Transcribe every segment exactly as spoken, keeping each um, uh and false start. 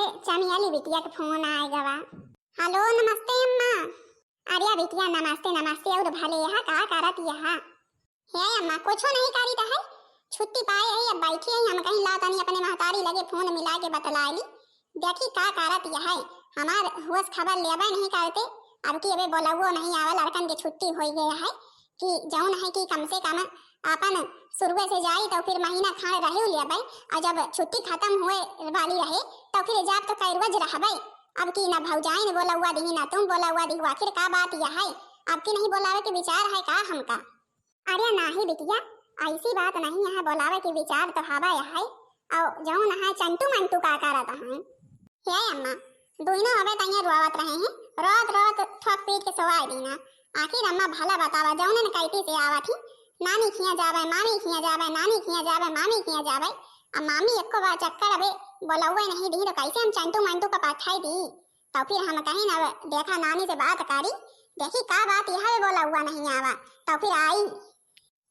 चमेली बिटिया के फोन आए गवा। हेलो, नमस्ते अम्मा। अरे बिटिया, नमस्ते नमस्ते, और भले यहा का करत यहा? हे अम्मा, कुछो नहीं करी त है, छुट्टी पाए है, अब बैठी है, हम कहीं ला तनी अपने महतारी लगे फोन मिला के बतला ली, देखी का करत यहा है। हमार होश खबर लेबे नहीं करते, अब की अबे बोलवो नहीं आवल, लड़कन के छुट्टी होई गया है कि जौन है कि कम से कम अपन शुरुए से जाई तो फिर महीना खान रहे लेबे, और जब छुट्टी खत्म हुए वाली रहे तो फिर जाब तो कई रोज रहबे। अब की ना भौजाई ने बोलौआ दी, ना तुम बोलौआ दी, आखिर का बात यह है? अब की नहीं बोलावे के विचार है का हमका? अरे नाही बिटिया, ऐसी बात नहीं है, बोलावे के विचार तो हवा यह है। और जौन है चंटू मंटू का करत हैं? हे अम्मा, दुइनो अबे तइये रोवत रहे हैं, रोत रोत ठोक पीट के सोवाई दीना। आखिर अम्मा भला बतावा, जौने न कैती से आवत ही, नानी खिया जावे, मामी खिया जावे, नानी खिया जावे, मामी खिया जावे। अब मामी एको बार चक्कर अबे बोलौवे नहीं दी तो कैसे हम चंटू मंटू का पठाई दी? तो फिर हम कहीं ना, देखा नानी से बात करी, देखी का बात यह है बोलौआ नहीं आवा, तो फिर आई।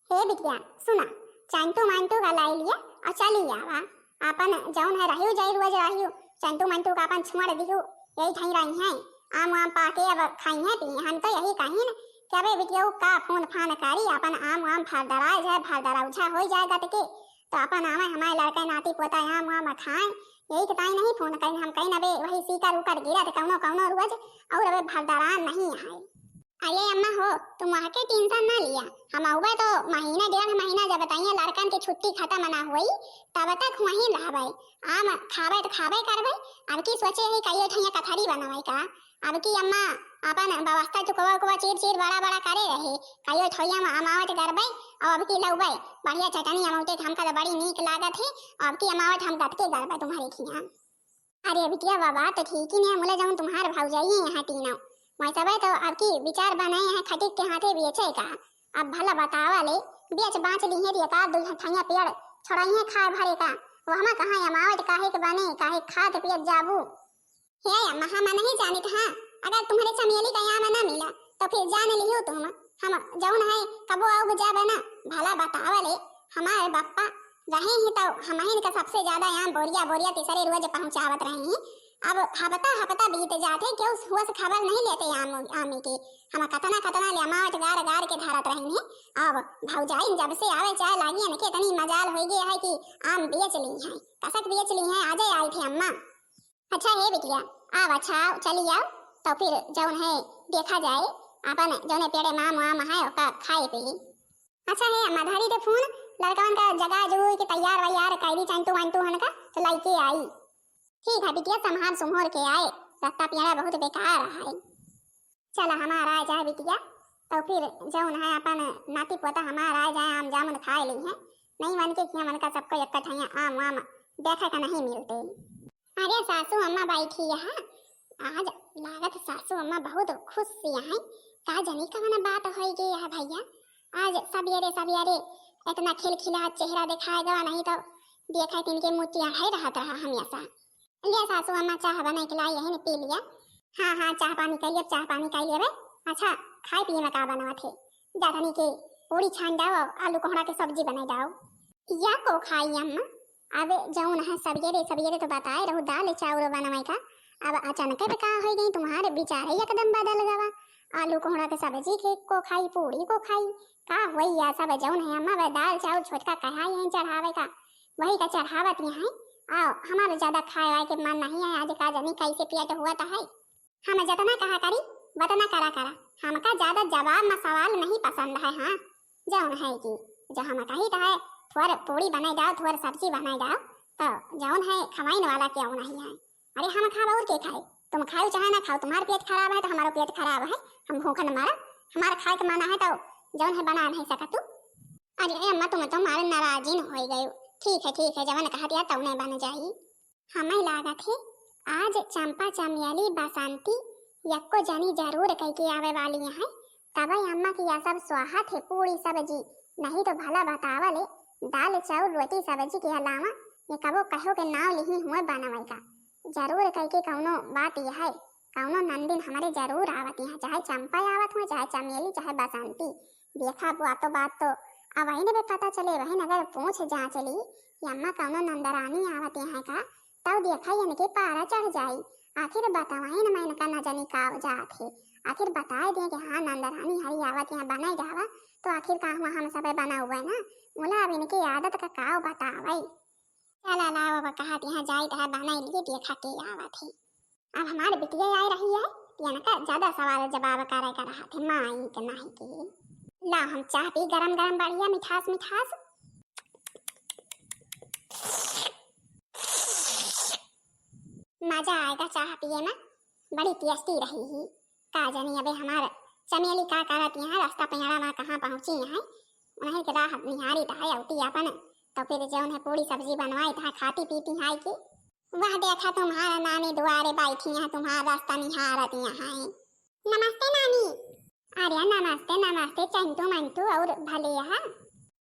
हे बिटिया, सुना, चंटू मंटू का लाई लिया और चली आवा। अपन जौन है रहियो जाई रोज रहियो, चंटू मंटू का अपन छोड़ दियो, यही ठई रही हैं। आम वाम पाके अब खाई हैं पी, हम तो यही कहीं न कि अबे बिटिया का फोन फान करी, अपन आम वाम फरदराए जाए, फरदरौझा हो जाए गट के, तो अपन आवे हमारे लड़के नाती पोता आम वाम खाए। यही के ताई नहीं फोन कहीं, हम कहीं अबे वही सीकर उकर गिरा थे कौनो कौनो रोज, और अबे फरदरान नहीं आए। अरे अम्मा हो, तुम वहाँ के टेंशन ना लिया, हम आउबे तो महीना डेढ़ महीना जब बताइए लड़कन के छुट्टी खत्म ना हुई, तब तक वहीं रहबे। आम खाबे तो खाबे करबे। अब की सोचे है कहियो ठैया कथरी बनवे का। अब की अम्मा अपन व्यवस्था चुकवा उकवा चीर चीर बड़ा बड़ा करे रहे, कहियो ठैया में अमावट करबे। और अब की लौबे बढ़िया चटनी अमौटे के हमका तो बड़ी नीक लागत है। और अब की अमावट हम गटके करबे तुम्हारे खिया। अरे बिटिया, वा बात तो ठीक ही नहीं, मुले जौन तुम्हार भौजाई है यहाँ तीनों, मैं सबे तो अब की विचार बनाए हैं खटिक के हाथे बेचे का। अब भला बतावा ले, बेच बाँच ली है तो एक आध दो ठैया पेड़ छोड़ाई है खाए भरे का, वो हमा कहाँ अमावट काहे के बने, काहे खात पियत जाबू। हे अम्मा, हम नहीं जानित हाँ, अगर तुम्हारे चमेली का आम ना मिला तो फिर जान लियो तुम, हम जौन है कबो आउब जाबे ना। भला बतावा ले, हमारे बप्पा रहे हैं तो हमहिन का सबसे ज्यादा आम बोरिया बोरिया तीसरे रोज पहुँचावत रहे हैं। अब हफ्ता हफ्ता बीत जाते, क्यों हुआ से खबर नहीं लेते आम, आमे की। हम कतना कतना ले अमावट गार गार के धरत रहे हैं। अब भौजाई जब से आवे चाहे लागी इनके इतनी मजाल हो गई है कि आम बेच ली हैं, कसक बेच ली हैं, आजे आई थे अम्मा। अच्छा हे बिटिया, आव, अच्छा आव, चली आव, तो फिर जौन है देखा जाए, अपन जौने पेड़े माम वाम है ओका खाए पी। अच्छा हे अम्मा, धरी दे फोन, लड़कवन का जगा जुगुई के तैयार वैयार कैली चंटू वंटू हन का, तो लइके आई। ठीक है बिटिया, संभार सुम्होर के आए, रस्ता पेड़ा बहुत बेकार है। चला हमार आ जाए बिटिया, तो फिर जौन है अपन नाती पोता हमार आ जाए, आम जामुन खाए ली है, नहीं मन के किया मन का सबको एक कठैया आम वाम देखे का नहीं मिलते। अरे सासू अम्मा बैठी यहाँ, आज लागत सासू अम्मा बहुत खुश सी हैं। का जनी कवन बात होई गई है भैया, आज सवेरे सवेरे इतना खिलखिला चेहरा दिखाए गवा, नहीं तो देखे तिनके मुँह टेढ़े रहत रहा हमेशा। लिया सासू अम्मा, चाह बनाई के लाई है न, पी लिया। हाँ हाँ, चाह पानी कर लिया, चाह पानी कर लिया बे। अच्छा, खाए पिए में का बनावत है? जा तनी के पूरी छान डाओ, आलू कोहड़ा के सब्जी बनाई डाओ। या को खाई अम्मा? अब जौन है सवेरे सवेरे तो बताए रहू दाल चाउर बनवाई का, अब अचानक पे का हो गई, तुम्हारे विचार ही एकदम बदल गवा। आलू कोहड़ा के सब्जी के को खाई, पूरी को खाई, का होई या सब जौन है अम्मा, वह दाल चाउर छोटका कढ़ाई है चढ़ावे का, वही का चढ़ावत यहाँ है। आओ, हमारे ज्यादा खाए वाए के मन नहीं है, आज का जनी कैसे पेट हुआ तो है। हम जतना कहा करी, वतना करा करा। हमका ज्यादा जवाब में सवाल नहीं पसंद है। हाँ, जौन है कि जो हम कही तो है, थोर पूरी बनाई जाओ, थोर सब्जी बनाई जाओ, तो जौन है खवाइन वाला क्यों नहीं है। अरे हम खाब और के खाए? तुम खाओ चाहे ना खाओ, तुम्हार पेट खराब है तो हमारो पेट खराब है, हम भूखन मरब, हमार खाए के मना है तो जौन है बना नहीं सकत तू। अरे अम्मा, तुम तो मारे नाराजिन हो गयो। ठीक है, ठीक है, जवन कहत या तौने बन जाई। हमें लागत है आज चंपा, चमेली, बसंती यक्को जनी जरूर कह के आवे वाली है, तबे अम्मा की यह सब स्वाहा थे पूरी सब्जी, नहीं तो भला बतावले दाल चाउर रोटी सब्जी के अलावा ये कबो कहो के नाव लिही हुए बनवे का। जरूर कह के कौनो बात यह है, कौनो नंदिन हमारे जरूर आवत यहाँ, चाहे चंपा आवत हुए, चाहे चमेली, चाहे बसंती। देखा बुआ तो बात तो अब वही न बे पता चले, वही अगर पूछ जांच ली कि अम्मा कौनो नंदरानी आवत यहाँ का, तब देखा इनके पारा चढ़ जाई। आखिर बतावइन मैं इनका न जानी का जात है। आखिर बताए दे कि हाँ नंदरानी हरी आवत यहाँ बनाई जावा, तो आखिर का हुआ हम सब बनावे ना। मुला अब इनके आदत का काव बतावे। चला लाओ अब कहत यहाँ जाई तह बनाई लिए देखा के आवत है। अब हमार बिटिया आए रही है, तो इनका ज्यादा सवाल जवाब करे का रहा थे, माई के नाही के। ला हम चाह पी गरम गरम बढ़िया मिठास मिठास। मजा आएगा चाह पिए में, बड़ी टेस्टी रही ही। का जानी अबे हमार चमेली का करत यहाँ रास्ता पेड़ा में कहाँ पहुँची यहाँ, उन्हीं के राह निहारी तहाय अउती अपन, तो फिर जौन है पूरी सब्जी बनवाई तहाय खाती पीती है कि। वह देखा तुम्हारा नानी दुआरे बैठी है, तुम्हारा रास्ता निहारत यहाँ है। नमस्ते नानी। अरे नमस्ते नमस्ते चंटू मंटू और भले यहाँ।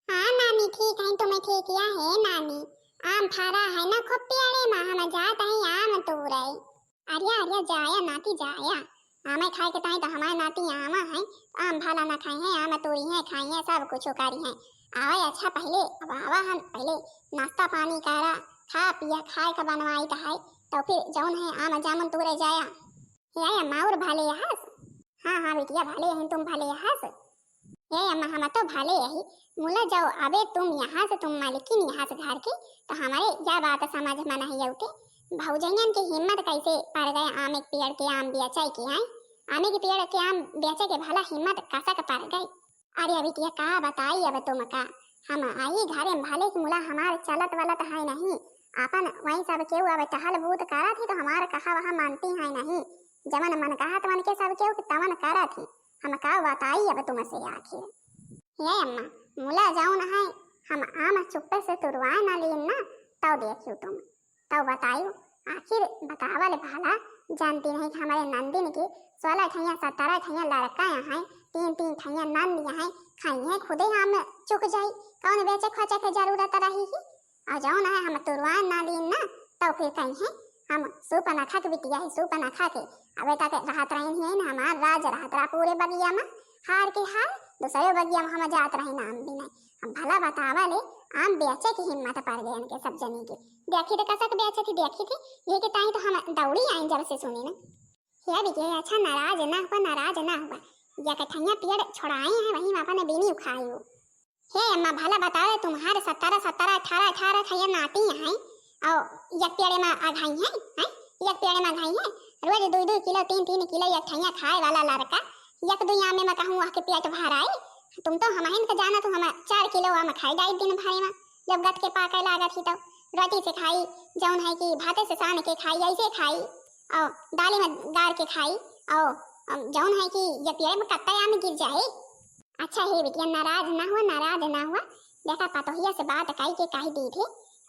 हाँ नानी ठीक है, तुम्हें ठीक या है नानी। आम फरा है ना खूब पेड़े में, हम जात है आम तोड़े। अरे अरे जाया नाती जाया, आमे खाए के ताई तो हमारे नाती आमा है, आम भला ना खाई है, आम तोड़ी है खाई है सब कुछ करी है। आवे अच्छा पहले, अब आवा हम पहले नाश्ता पानी करा, खा पिया खाए का बनवाई तो है, तो फिर जौन है आम जामुन तोड़े जाया। हे अम्मा और भले हस? हाँ हाँ बिटिया भले हैं, तुम भले हस? हे अम्मा हम तो भले यही। मुला जाओ अबे तुम यहाँ से, तुम मालकिन यहाँ से घर की, तो हमारे यह बात समझ में नहीं अउते। भौजैयन की हिम्मत कैसे पड़ गए आम एक पेड़ के आम बेचे के आए, आम एक पेड़ के आम बेचे के भला हिम्मत कसक पड़ गई। अरे बिटिया का बताई अब तुमका, हम आई घरे में भले कि मुला हमार चलत वलत है नहीं, अपन वही सब केहू अब टहल बूत करत ही तो हमार कहा वहाँ मानती है नहीं, जवन मन कहा तवन के सब केहू के तवन करत ही, हम का बताई अब तुमसे आखिर। हे अम्मा, मुला जौन है हम आम चुप्पे से तुरवाए ना लीन ना, तौ देखियो तुम। तौ बताइयो, आखिर बतावल भला, जानती नहीं कि हमारे नंदिन के सोलह ठैया सत्रह ठैया लड़का यहाँ हैं, तीन तीन ठैया नंद यहाँ हैं, खाई हैं खुदे आम चुक जाई, कौन बेचे खोचे के जरूरत रही ही? और जौन है हम तुरवान ना लीन ना, तौ फिर कहीं है हम सूप ना खा के बिटिया है, सूप ना खा के अबे तक रहत रही है ना, हमार राज रहत रहा पूरे बगिया में, हार के हार दूसरे बगिया में हम जात रही ना आम बीने। अब भला बतावा ले, आम बेचे की हिम्मत पड़ गई इनके सब जनी के। देखी तो कसक बेचे थी, देखी थी, ये के ताई तो हम दौड़ी आई जब से सुनी ना। हे बिटिया, अच्छा नाराज ना हुआ, नाराज ना हुआ। या कठैया पेड़ छोड़ाए हैं, वहीं में अपने बीनी उखाई हो। हे अम्मा, भला बताओ, तुम्हारे सत्रह, सत्रह, अठारह, अठारह ठैया नाती हैं, और एक पेड़े में अघाई हैं, हैं? एक पेड़े में अघाई हैं। रोज दो दो किलो, तीन तीन किलो एक ठैया खाए वाला लड़का, एक दो आमे में कहूँ वह के पेट भर आए। तुम तो हम हिन के जाना, तू हम चार किलो आम खाई जाई दिन भरे में, जब गत के पाके लागत ही तो। रोटी से खाई, जौन है कि भाते से सान के खाई, ऐसे खाई, और दाली में गार के खाई, और, और जौन है कि ये पेड़े में कत्ता आम गिर जाए। अच्छा हे बिटिया, नाराज ना हुआ, नाराज ना हुआ। देखा, पतोहिया से बात कई के कही दी थी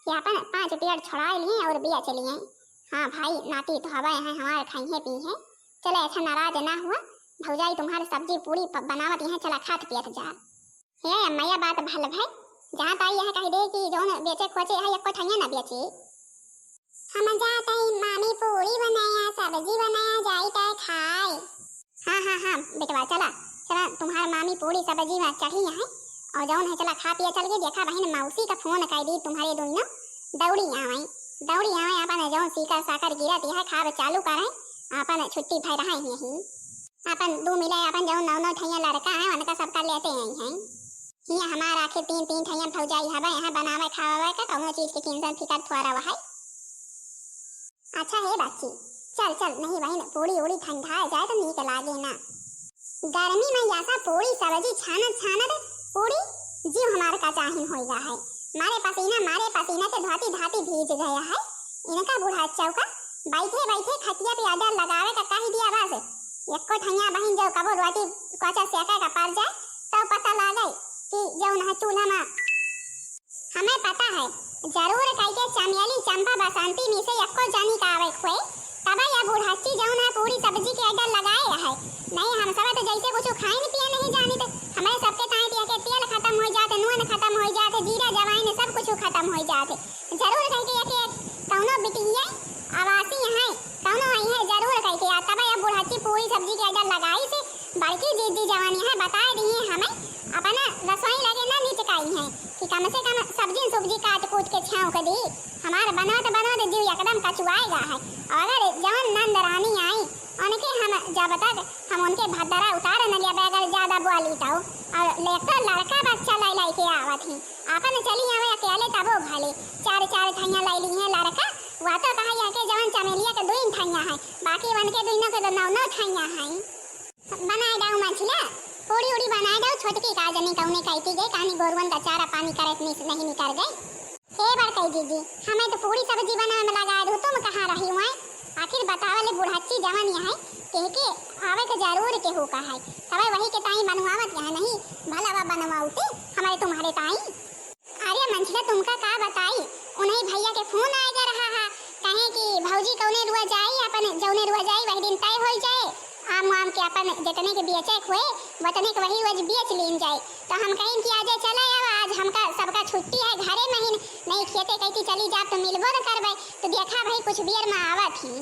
कि अपन पाँच पेड़ छोड़ा लिए और बेच लिए। हाँ भाई, नाती तो हवा है, हमारे खाई है पी है। चले, अच्छा नाराज ना हुआ, भौजाई तुम्हारे सब्जी पूरी प-, बनावत यहाँ, चला खात पियत जा। हे अम्मा, यह बात भल भाई, जहाँ ताई यह कह दे कि जौन बेचे खोचे है, एको ठैया ना बेचे। हम जात हई मामी पूरी बनाया, सब्जी बनाया, जाई तय खाए। हाँ, हाँ, हाँ, बेटवा, चला, चला, तुम्हार मामी पूरी सब्जी में चढ़ी है, और जौन है, चला, खा पिया चल के। देखा बहिन, मौसी का फोन कर दी, तुम्हारे दोनों दौड़ी आवे, दौड़ी आवे, अपन जौन सीकर साकर गिरत यह खाब चालू करे, अपन छुट्टी भर रहे यही, अपन दो मिले, अपन जौन नौ नौ ठैया लड़का है, उनका सबका लेते आई हैं। हियाँ हमार आखिर तीन तीन ठैया भौजाई हवे, यहाँ बनावे खावे का कौनो चीज के टेंशन फिकर थोड़ा रहा है। अच्छा हे बच्ची, चल चल, नहीं बहिन, पूरी उड़ी ठंडा जाए तो नीक लागे ना। गर्मी में ऐसा पूरी सब्जी छानत छानत पूरी जीव हमार का चाहिन होई गा है। मारे पसीना, मारे पसीना से धाती धाती भीज गया है। इनका बूढ़ा चौका बैठे बैठे खटिया पे आडर लगावे का कह दिया बस। एको ठैया बहिन जो कबो रोटी कोचा सेके का पड़ जाए, तो पता लागे कि जौन है चूल्हा में। हमें पता है, जरूर कई के चमेली, चंपा, बसंती में से एको जनी का आवे खोए, तब या बूढ़च्ची जौन है पूरी सब्जी के आडर लगाए है। नहीं, हम सब तो जैसे कुछ खाए न पिए नहीं जानी, तो हमारे सबके ताई पिए के तेल खत्म हो जाते, नून खत्म हो जाते, जीरा जवाइन सब कुछ खत्म हो जाते। जरूर कई के एक, एक कौनो बिटिया आवासी है, कौनो आई है, जरूर कई के आ, तब या बूढ़च्ची पूरी सब्जी के आडर लगाई से बड़की जीजी जवानी है, बताए दिए हमें, अपना रसोई लगे ना निचकाई है कि कम से कम सब्जी सुब्जी काट कूट के छौंक दी। हमार बनवत बनवत जीव एकदम कचुआए गा है। और अगर जवन नंद रानी आई, उनके हम जब तक हम उनके भद्दरा उतार न लिया, अगर ज्यादा बोली तो, और लेकर लड़का बच्चा लाई लाई के आवत ही, आपन चली आवे अकेले तबो भले, चार चार ठैया लाई ली है लड़का, वह तो कहा यह के जवन चमेलिया के दुई ठैया है, बाकी उनके दुइनों के तो नौ नौ ठैया है। बनाए दाऊ मझिला, पूड़ी उड़ी बनाए दाऊ, छोटकी का जनी कौने कहती गई, कहानी गोरुअन का चारा पानी करत निस-, नहीं निकर गई। हे बड़कई दीदी, हमें तो पूड़ी सब्जी बनावे में लगा दू, तुम कहाँ रही हुए? आखिर बतावले बुढ़च्ची जवन यहाँ है, कह के आवे के जरूर केहू का है, तबे वही के ताई बनवावत यहाँ नहीं, भला बा बनवाउते हमारे तुम्हारे ताई। अरे मंझिला, तुमका का बताई, उन्हीं भैया के फोन आएगा रहा है, कहे कि भौजी कौने रुआ जाई, अपन जौने रुआ जाई वही दिन तय हो जाए, आम वाम के अपन जितने के बेचे के होए, वतने के वही रोज बेच लीन जाए। तो हम कहें कि आजे चला आवा, आज हमका सबका छुट्टी है घरे में ही, नहीं खेते कहती चली जाब तो मिलबो न करबे। तो देखा भाई कुछ बियर में आवत ही।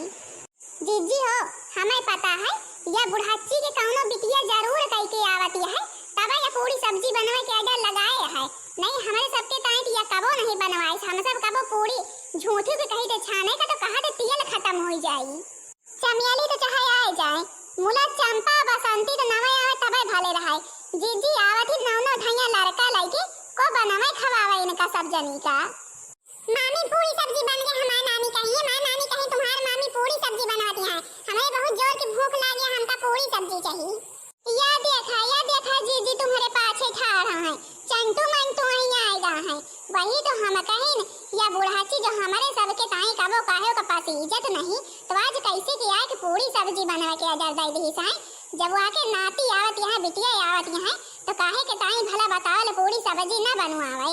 जीजी हो, हमें पता है, यह बुढ़ाची के कौनो बिटिया जरूर कई के आवत है, तब यह पूरी सब्जी बनवे के order लगाए है। नहीं, हमरे सबके ताई तो यह कबो नहीं बनवाइस, हम सब कबो पूरी झूठी के कही थे छाने का तो कहा थे तेल खत्म हो जाई। चमेली तो चाहे आए जाए, मुला चंपा बसंती तो नवे आवे तबे भले रहाए। जीजी आवत ही नौ नौ ठैया लड़का लइके को बनवे खवावे इनका सब जनी का। मामी पूरी सब्जी बन गई, हमार नानी कही, हमार नानी कही तुम्हार मामी पूरी सब्जी बनवती है, हमें बहुत जोर की भूख लागी है, हमका पूरी सब्जी चाहिए। या देखा, या देखा जीजी तुम्हारे पाछे ठाड़ है, चंटू मंटू वहीं आएगा है, वही तो हम कहिन, या बुढ़ाची जो हमारे सबके ताई कबो काहे का पास इज्जत नहीं, तो आज कैसे की आए कि पूरी सब्जी बनवा के order दे दी साई, जब वो आके नाती आवत यहाँ बिटिया आवत यहाँ, तो काहे के ताई भला बतावल पूरी सब्जी ना बनवावे।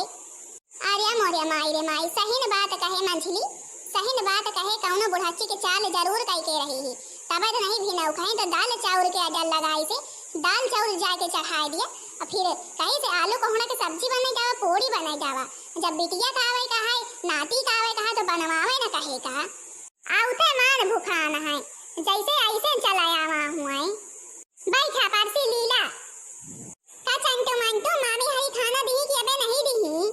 अरे मोरे माई रे माई, सहीन बात कहे मंझली, सहीन बात कहे, कौनो बुढ़ाची के चाल जरूर कई के रही ही। तबे तो नहीं भी नौखई तो दाल चाउर के order लगाई से, दाल चाउर जाके चढ़ाए दिया। और फिर कहीं से आलू कोहड़ा के सब्जी बने जावा, पूरी बने जावा। जब बिटिया का आवे का है, नाती का आवे का है, तो बनवावे न कहे का। आउते मान भुखान है, जैसे ऐसे चला आवा हुआ। बैठा परसी लीला। का चंटू मंटू, मामी हई खाना दिही कि अबे नहीं दिही?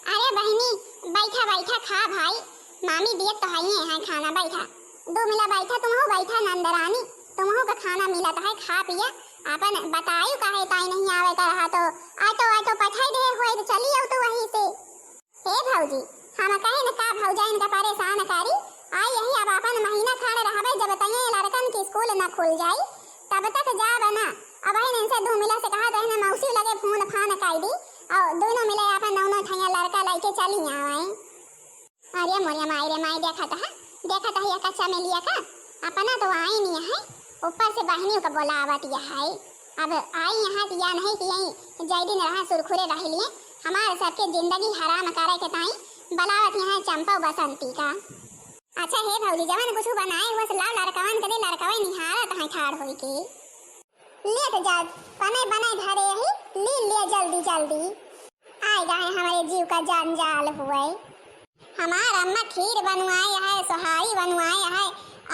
अरे बहिनी, बैठा बैठा खा भाई, मामी दियत तो हइये हैं खाना, बैठा। दो मिला बैठा, तुमहू बैठा नंदरानी, तुमहू का खाना मिलत है, खा पिया। अपन बतायु काहे ताई नहीं आवे का रहा तो ऑटो ऑटो पठाई दे होए तो चली आऊ तो वहीं से। हे भौजी, हम कहे न का भौजाइन का परेशान करी, आई यही अब अपन महीना खाड़ रहबे, जब तइये लड़कन की स्कूल न खुल जाई, तब तक जाब ना। अब ही इनसे दू मिला से कहा तो इन्हें मौसी लगे फोन फान कर दी, और दोनों मिले अपन नौनो ठैया लड़का लइके चली आवे। अरे मोरे माई रे माई, देखत है, देखत है या कच्चा मेलिया का, अपना तो आई नहीं है, ऊपर से बहनियों का बोलावत यह है। अब आई यहाँ तो या नहीं कि यहीं जय दिन रहा सुरखुरे रह लिए, हमारे सबके जिंदगी हराम करे के ताई बलावत यहाँ चंपा बसंती का। अच्छा हे भौजी, जवन कुछ बनाए हुआ से लाव लड़कवन के दे, लड़कवे निहारत हैं ठाड़ होई के। लेट जा, पने बने धरे ही, ली ले जल्दी जल्दी। आए गए हमारे जीव का जंजाल हुए। हमार अम्मा खीर बनवाए है, सोहारी बनवाए है,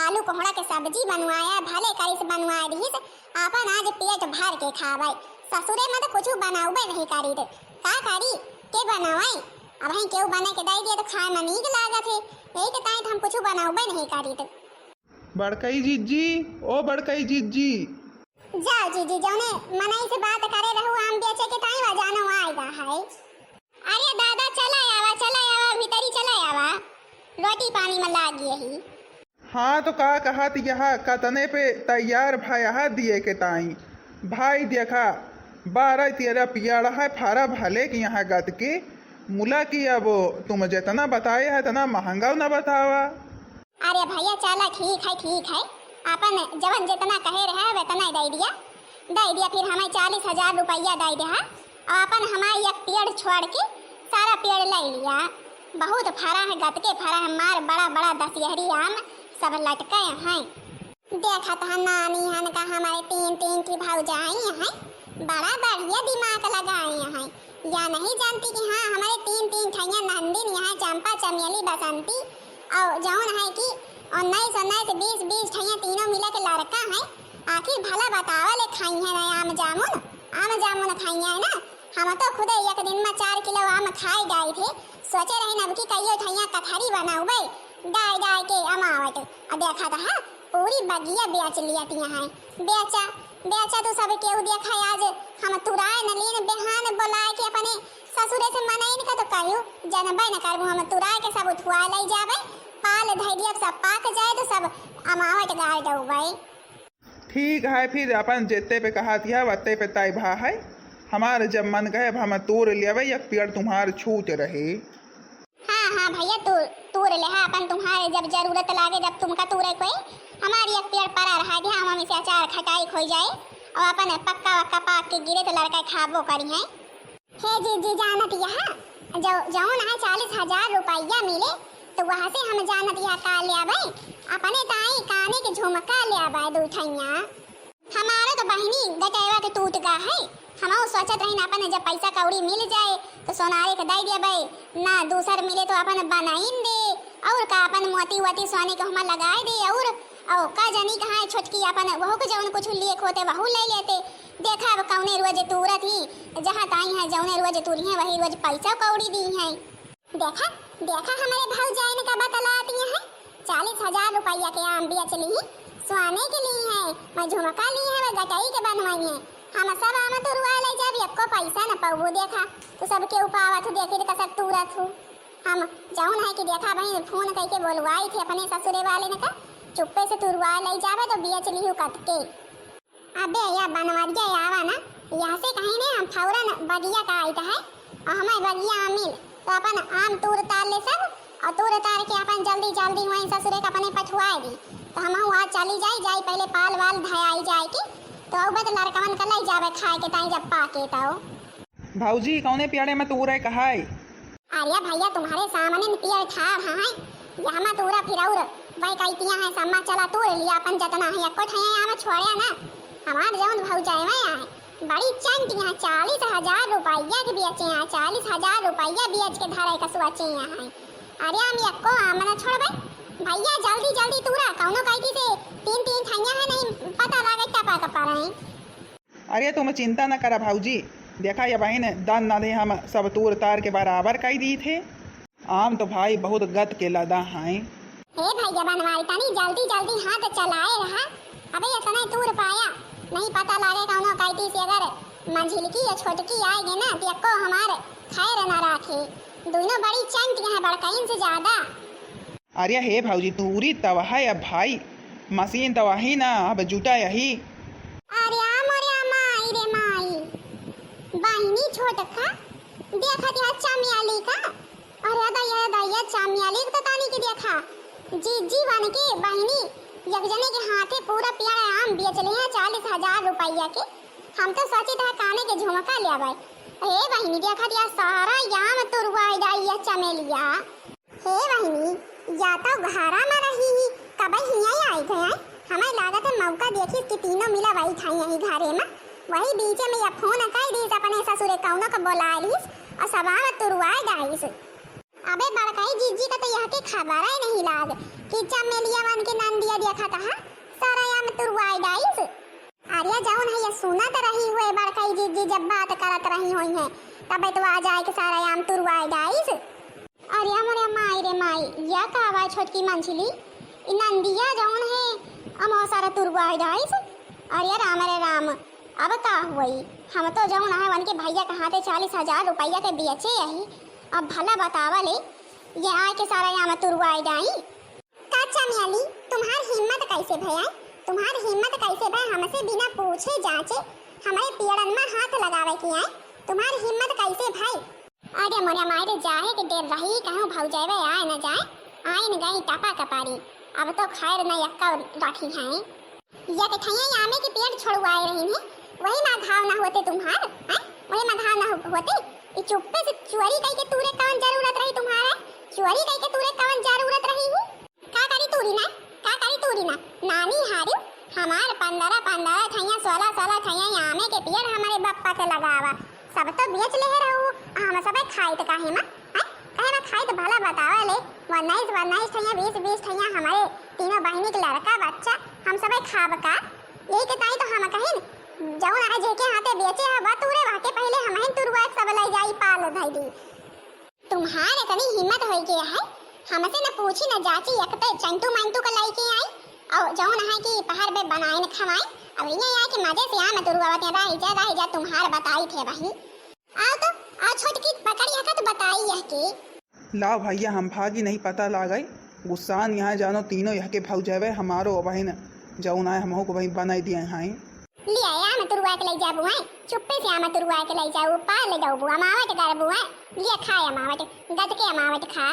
आलू कोहड़ा के सब्जी बनवाए है, भले करिस बनवाए दिहिस, आपन आज पेट भर के खावे। ससुरे में तो कुछ बनावे नहीं करी थे, का करी, के बनावे? अब हम केहू बने के दे दिए तो खाए में नीक लागत है, यही के ताई तो हम कुछ बनावे नहीं करी थे। बड़कई जिज्जी, ओ बड़कई जिज्जी। जाओ जीजी, जौने मनई से बात करे रहू आम बेचे के ताई वा जानो आएगा है। अरे दादा, चला आवा, चला आवा, भीतरी चला आवा, रोटी पानी में लाग गई ही। हाँ तो का कहत यह कतने पे तैयार भया दिए के ताई। भाई देखा, बारह तेरह पियाड़ा है, फरा भले के यहाँ गद के मुला की। अब तुम जितना बताए है इतना महंगा न बतावा। अरे भैया, चला, ठीक है, ठीक है, अपन जवन जितना कहे रहे, उतना ही दे दिया, दे दिया। फिर हमें चालीस हजार रुपया दे दिया, और अपन हमारे एक पेड़ छोड़ के सारा पेड़ ले लिया। बहुत फरा है, गतके फरा है, मार बड़ा बड़ा दशहरी आम सब लटके हैं। देखत है नानी हन का हमारे तीन तीन की भौजाई हैं, बड़ा बढ़िया दिमाग लगाए हैं। या नहीं जानती कि हाँ, हमारे तीन तीन ठैया नंदिन यहाँ चंपा, चमेली, बसंती और जौन है कि उन्नीस उन्नीस, बीस बीस ठैया तीनों मिला के लड़का है। आखिर भला बतावा ले, खाई है ना आम जामुन, आम जामुन खाई है ना, हम तो खुदे एक दिन मा चार किलो आम खाइ डाइ थे। सोचे रहिन अब की कहियो ठइया कथरी बनउबइ, डाइ डाइ के अमावट। अ देखत ह, पूरी बगिया बेच लियत हैं। बेचा, बेचा तू सब केहू। देखा आज हम तुराइ न लीन, बिहान बोलाइ के अपने ससुरे से मनइन का तो कहियो, जनबइ न करबू, हम तुराइ के सब उठवाइ लइ जाबइ, पाल धइ दियब, सब पाक जाइ तो सब अमावट गाड़ डउबइ। ठीक है, फिर अपन जेत्ते पे कहत हिया, वत्ते पे तय भा है। हमार जब मन कहे, अब हम तूर लेबे, एक पेड़ तुम्हार छूट रहे। हाँ, हाँ भइया, तू, तूर लेहा अपन, तुम्हारे जब जरूरत लागे, जब तुमका तूरे कोई, हमारी एक पेड़ परा रहा दिया, हम इसे अचार खटाई खोई जाए, और अपन पक्का वक्का पाक के गिरे तो लड़का खाबो करी हैं। हे जीजी, जानत यहा, जौ-, जौन है चालीस हजार रुपया मिले, तो वहाँ से हम जानत यहा का लेबै, अपने ताई काने के झुमका लेबै दू ठैया। हमारो तो बहिनी गटैवा के टूट गा है, हमहू सोचत रहिन अपन जब पैसा कौड़ी मिल जाए, तो सोनारे के दे देबै, ना दूसर मिले तो अपन बनाइन दे, और का अपन मोती वोती सोने के हुमा लगाए दे, और, और का जानी कहाँ है छोटकी अपन, वहू के जौन कुछ लिए खोते वहू ले लेते। देखा अब कौने रोज तूरत ही, जहाँ ताई है जौने रोज तूरी है, वही रोज पैसा कौड़ी दी है। देखा, देखा हमरे भौजाइन का बतलाती है, चालीस हजार रुपया के आम बेच ली, स्वाने के ली है, मैं झुमका ली है, मैं गटई के बनवाई है। हम सब आम तुरवा ले जाब, एको पैसा न पाऊ। देखा, तू सबके उपावत हूँ, देखी तो कसर तूरत हूँ। हम जौन है कि देखा बहिन, फोन करके बोलवाई थे अपने ससुरे वाले ने का, चुप्पे से तुरवा ले जाबे तो बेच ली हूँ कतके। अबे या बनवरिया आवा ना, यहाँ से कहीं ने हम फौरन बगिया का आइत है, और हमारे बगिया आमिल, तो अपन आम तूर तार ले सब, और तूर तार के अपन जल्दी जल्दी वहीं ससुरे के अपने पठुआए दी। तो हम वहाँ चली जाई, जाई पहले पाल वाल धयाई जाए की, तो अउबे तो लड़कवन का लई जाबे खाए के ताई जब पाके तो। भौजी, कौने पेड़े में तूरे कहाय? अरे भैया, तुम्हारे सामने न पेड़ ठाढ़ है, यहाँ मत उड़ा फिर और वही कहतियाँ हैं, सम्मा चला तूर लिया अपन जतना है, एको ठैया यहाँ में छोड़े ना। हमार जौन भौजाई में है, बड़ी चंट यहाँ, चालीस हजार रुपया के बेचे हैं, चालीस हजार रुपया बेच के धरे का सोचे यहाँ है। अरे हम एको आम न छोड़बे भैया, जल्दी जल्दी तूरा, कौनो कहती से तीन तीन ठैया है, नहीं पता लागे टपा टपा रहे। अरे तुम चिंता न करा भौजी, देखा ये बहिन, दन नदे हम सब तूर तार के बराबर कई दी थे। आम तो भाई बहुत गत के लदा हैं। हे भैया बनवारी, तनी जल्दी जल्दी हाथ चलाए रहा। अबे इतने तूर पाया, नहीं पता लागे कौनो कैती से अगर मंझिलकी या छोटकी आएगी ना, तो एको हमार खैर न राखे। दोनों बड़ी चंट हैं बड़कइन से ज्यादा। अरे हे भौजी, तूरी तब है अब भाई, मशीन तो वही ना, अब जुटा यही। अरे आ मोरे आ माई रे माई, बहिनी छोटका, देखत है चमियाली का। अरे दैया, दैया, चमियाली तो तानी के देखा, जीजी बन के बहिनी, एक जने के हाथे पूरा पेड़ आम बेच ले हैं चालीस हजार रुपया के। हम तो सोचित है काने के झुमका ले आवे। ए बहिनी, देखत है सारा आम तुरवाई डाई है चमेलिया। हे बहिनी, या तो घरा में रही ही, कबे हियाँ आई गए। हमें लागत है मौका देखिस कि तीनों मिला वही ठाई यही घरे में। वही बीचे में या फोन कर दीस अपने ससुरे कौनो को बोला लीस और सभा में तुरवाए डाइस। अबे बड़काई जीजी का तो यह के खबर ही नहीं लाग कि चमेलिया बन के नंदिया देखा कहा सारा या में तुरवाए डाइस। अरे जौन है ये सुनत रही हुए बड़काई जीजी जब बात करत रही हुई है, तबे तो आ जाए के सारा आम तुरवाए डाइस। अरे मोरे माई रे माई, या का आवाज छोटकी मंझली, ई नंदिया जौन है अमो सारा तुरवाए डाइस। अरे राम रे राम, अब का हुई? हम तो जौन है उनके भैया के हाथे चालीस हजार रुपया के बेचे यही। अब भला बतावा ले, ये आए के सारा आम तुरवाए डाई। का चमियाली, तुम्हार हिम्मत कैसे भया? तुम्हार हिम्मत कैसे भय हमसे बिना पूछे जांचे हमारे पियड़न में हाथ लगावे की आए? तुम्हार हिम्मत कैसे भय? अरे मोरे माई रे, जाए के डेर रही, कहूँ भौजाइवे आए न जाए, आइन गई टपा कपारी। अब तो खैर न यक्का रखी हैं। या के ठैया आमे के पेड़ छोड़वाए रही हैं, वही मा घाव ना होते तुम्हार, हैं? वही मा घाव ना हो-, होते। ई चुप्पे से चोरी कई के तूरे कौन जरूरत रही तुम्हारे? चोरी कई के तूरे कौन जरूरत रही है? का करी तूरी ना, का करी तूरी ना, नानी हारू, हमार पंद्रह पंद्रह ठैया, सोलह सोलह ठैया आमे के पेड़ हमारे बप्पा के लगावा, सब तो बेच ले रहू, आ हम सबे खाइत काहे मा, हैं? काहे मा खाइत भला बतावा ले, उन्नीस उन्नीस ठैया, बीस बीस ठैया हमारे तीनों बहिनी के लड़का बच्चा, हम सबे खाब का? यही के ताई तो हम कहिन, जौन आए जेके हाथे बेचे है, वह तूरे वहके पहिले हमहिन तुरुआ के सब लइ जाई पाल धइ दी। तुम्हार इतनी हिम्मत होइ गया है, हमसे न पूछी न जाची, एक ते चंटू मंटू का लइके आई, और जौन है कि पहाड़ पे बनाइन खवाई, अब इन्हें आए कि मजे से आम तुरुआवत हैं, रही जा, रही जा, तुम्हार बताई थे वही। आओ तो, आओ छोटकी, पकड़ यहके तो बताई यहके। लाओ भैया, हम भागी नहीं पता लागई। गुस्सान यहाँ जानो तीनों यहके भौजावे हमारो बहिन जौन आए हमहू को बहिन बनाई दिए हैं। लिया, आम तुरुआ के लइ जाबू हैं, चुप्पे से आम तुरुआ के लइ जाबू, पाल डौबू, अमावट करबू हैं। लिया खाए अमावट, गदके अमावट खा।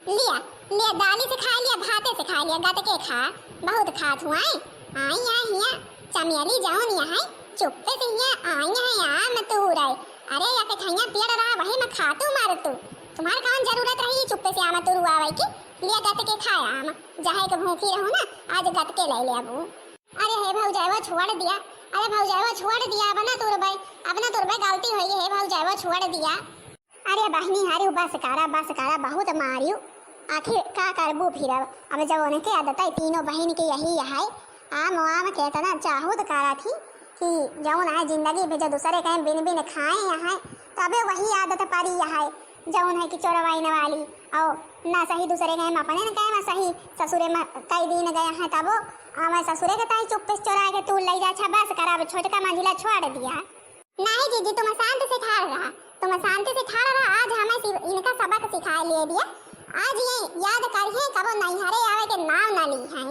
लिया, लिया दाली से खा लिया, भाते से खा लिया, गदके खा, बहुत खात हुआ है। आई यहाँ हिया चमेली जौन यहाँ चुप्पे से हिया आई है आम तूरे। अरे या के ठैया पेड़ रहा वही में खातू मारतू। तुम्हार कौन जरूरत रही चुप्पे से आम तुरुआवे की? लिया गदके खाए आम, जाहे के भूखी रहू ना, आज गदके लइ लेबू। अरे हे भौजाइवा छोड़ दिया, अरे भौजाइवा छोड़ दिया, अब ना तुरबे, अब ना तुरबे, गलती होइ गई, हे भौजाइवा छोड़ दिया। अरे बहिनी हरिउ बस करा, बस करा, बहुत मारिउ, आखिर का करबू फिर अब, अब जब उनके आदत है तीनों बहिन के यही है, आम वाम के इतना चाहूत करा थी कि जौन है जिंदगी भी जो दूसरे कहीं बिन बिन खाए यहाँ, तबे वही आदत पड़ी है। जौन है कि चोरवाइन वाली, और ना सही दूसरे के हम अपने न कहे, सही ससुरे में कई दिन गए हैं, तबो आवे ससुरे के ताई चुप्पे से चोरा के तू लइ जा। अच्छा बस करा, अब छोटका मंझिला छोड़ दिया। नहीं जीजी, तुम शांत से ठाड़ रहा, तुम शांत से ठाड़ रहा। आज हमें सिव-, इनका सबक सिखाए लिए दिया। आज ये याद करिए, कबो नैहरे आवे के नाव ना ली है।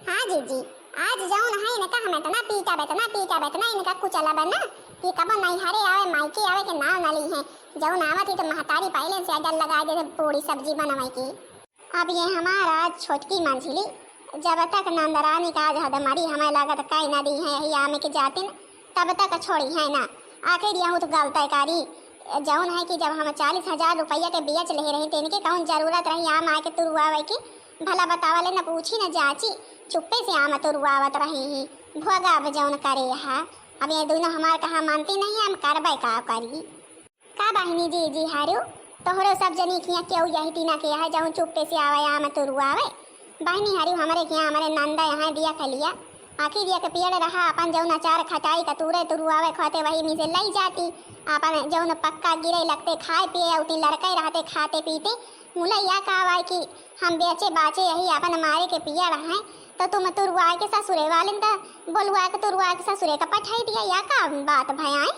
हाँ जीजी, आज जौन है इनका हम इतना पीटब, इतना पीटब, इतना इनका कुचलब ना कि कबो नैहरे आवे, मायके आवे के नाव ना ली है। जौन आवत ही तो महतारी पहिले से अगर लगा दे पूरी सब्जी बनवे की। अब ये हमार आज छोटकी मंझिली, जब तक नंदरानी का आज हद मरी हमें लागत कई ना दी है यही आम के जातिन, तब तक छोड़ी है ना। आखिर यहू तो गलत करी, जौन है कि जब हम चालीस हजार रुपया के बेच ले रही, तो इनके कौन जरूरत रही आम आके तुरुआवे की? भला बतावले न पूछी न जाची, चुप्पे से आम तुरुआवत रही ही। भोगा अब जौन करे हा। अब ये दोनों हमार कहा मानती नहीं, हम करबे का करी। का बहिनी जीजी हरिउ, तोहरो सब जनी किया केहू यही तीना के है जौन चुप्पे से आवे आम तुरुआवे? बहिनी हरिउ, हमरे किया हमरे नंदा यहाँ दिया खलिया, आखिर एक पेड़ रहा, अपन जौन अचार खटाई का तूरे तुरुआवे खाते वही में से लई जाती, अपन जौन पक्का गिरे लगते खाए पिए, उतनी लड़के रहते खाते पीते। मुला या का आवाए कि हम बेचे बाचे यही अपन मारे के पिया रहे, तो तुम तुरुआ के ससुरे वाले त बोलुआ के तुरुआ के ससुरे का पठाई दिया, या का बात भयाए?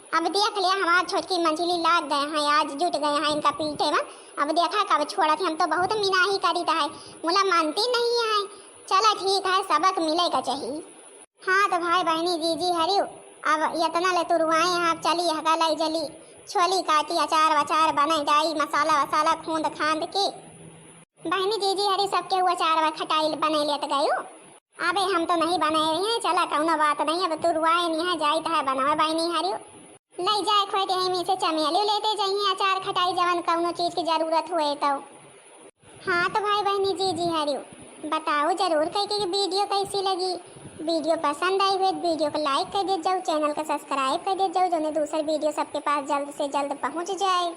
अब देख लिया, हमार छोटकी मंझिली लाग गए हैं, आज जुट गए हैं इनका पीटे में। अब देखा कब छोड़त है, हम तो बहुत मिनाही करीत है, मुला मानती नहीं है। चला ठीक है, सबक मिले का चाहिए। हाँ तो भाई बहिनी जीजी हरिउ, अब यतना ले तुरुआए हैं, अब चली हका लई जली, छोली काटी, अचार वचार बने जाई, मसाला वसाला खूंद खांद के। बहिनी जीजी हरिउ, सबके हुआ अचार व खटाई बने लेत गयू। अबे हम तो नहीं बनाए रही हैं, चला कौनो बात नहीं, अब तुरुआए नहीं है, जाइत है बनावे बहिनी हरिउ। लई जाए खोए यही में से चमेली लेते जाइए, अचार खटाई जवन कौनो चीज की जरूरत हुए तो। हाँ तो भाई बहिनी जीजी हरिउ, बताओ जरूर कह के वीडियो कैसी लगी। वीडियो पसंद आई हुए तो वीडियो को like कर दे जाओ, चैनल को subscribe कर दे जाओ, जो दूसर वीडियो सबके पास जल्द से जल्द पहुँच जाए।